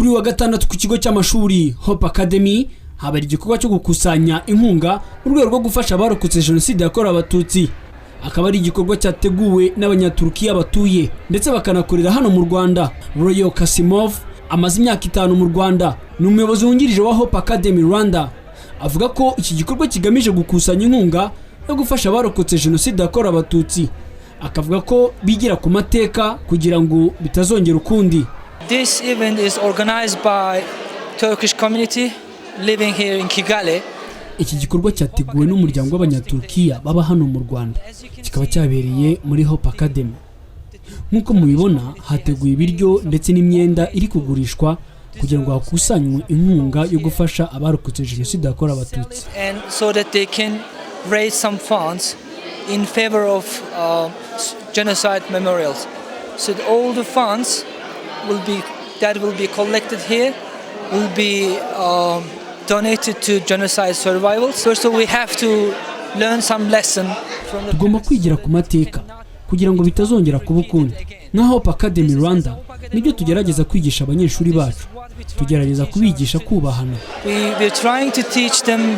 Kuri uyu wa gatandatu, ku kigo cy'amashuri Hope Academy, habera igikorwa cyo gukusanya inkunga mu rwego rwo gufasha abarokotse Jenoside yakorewe Abatutsi. Akaba ari igikorwa cyateguwe n'Abanyaturukiya batuye ndetse bakanakorera hano mu Rwanda. Royal Kasimov amaze imyaka 5 mu Rwanda, ni umuyobozi wungirije wa Hope Academy Rwanda. Avuga ko iki gikorwa kigamije gukusanya inkunga yo gufasha abarokotse Jenoside yakorewe Abatutsi, akavuga ko bigira ku mateka kugira ngo bitazongera ukundi. This event is organized by Turkish community living here in Kigali. Iki gikorwa cyateguwe n'umuryango w'Abanyaturukiya baba hano mu Rwanda, kikaba cyabereye muri Hope Academy. Nk'uko mubibona, hateguwe ibiryo ndetse n'imyenda iri kugurishwa kugira ngo hakusanywe inkunga yo gufasha abarokotse Jenoside yakorewe Abatutsi. And so that they can raise some funds in favor of genocide memorials. So that all the funds will be that will be collected here will be donated to genocide survivors. First of all, we have to learn some lesson from the Tugomba kwigira ku mateka kugira ngo bitazongera kuba ukundi. Nka Hope Academy Rwanda, nibyo tugerageza kwigisha abanyeshuri bacu, tugerageza kubigisha kubahana. We're trying to teach them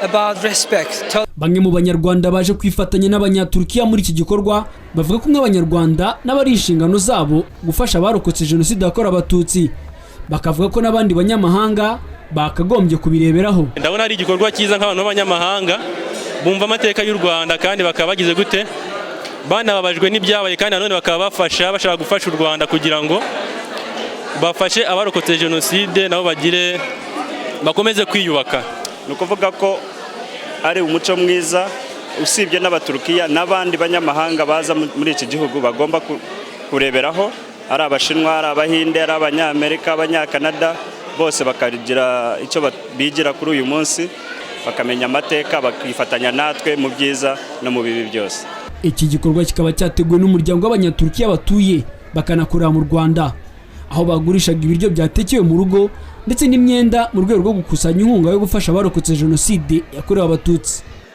about respect. Bamwe mu Banyarwanda baje kwifatanya n'Abanyaturukiya muri iki gikorwa bavuga ko nk'Abanyarwanda n'abari inshingano zabo gufasha abarokotse Jenoside yakorewe Abatutsi, bakavuga ko n'abandi banyamahanga bakagombye kubireberaho. Ndabona ari igikorwa cyiza nk'abantu b'abanyamahanga bumva amateka y'u Rwanda kandi bakaba bagize gute, banababajwe n'ibyabaye, kandi nanone bakaba bafasha, bashaka gufasha u Rwanda kugira ngo bafashe abarokotse Jenoside nabo bagire bakomeze kwiyubaka. Ni ukuvuga ko ari umuco mwiza, usibye n'Abaturukiya, n'abandi banyamahanga baza muri iki gihugu bagomba kureberaho, ari Abashinwa, ari Abahinde, ari Abanyamerika, Abanyakanada, bose bakagira icyo bigira kuri uyu munsi, bakamenya amateka, bakifatanya natwe mu byiza no mu bibi byose. Iki gikorwa kikaba cyateguwe n'umuryango w'Abanyaturukiya batuye bakanakorera mu Rwanda, aho bagurishaga ibiryo byatekewe mu rugo ndetse n'imyenda mu rwego rwo gukusanya inkunga yo gufasha abarokotse Jenoside yakorewe Abatutsi.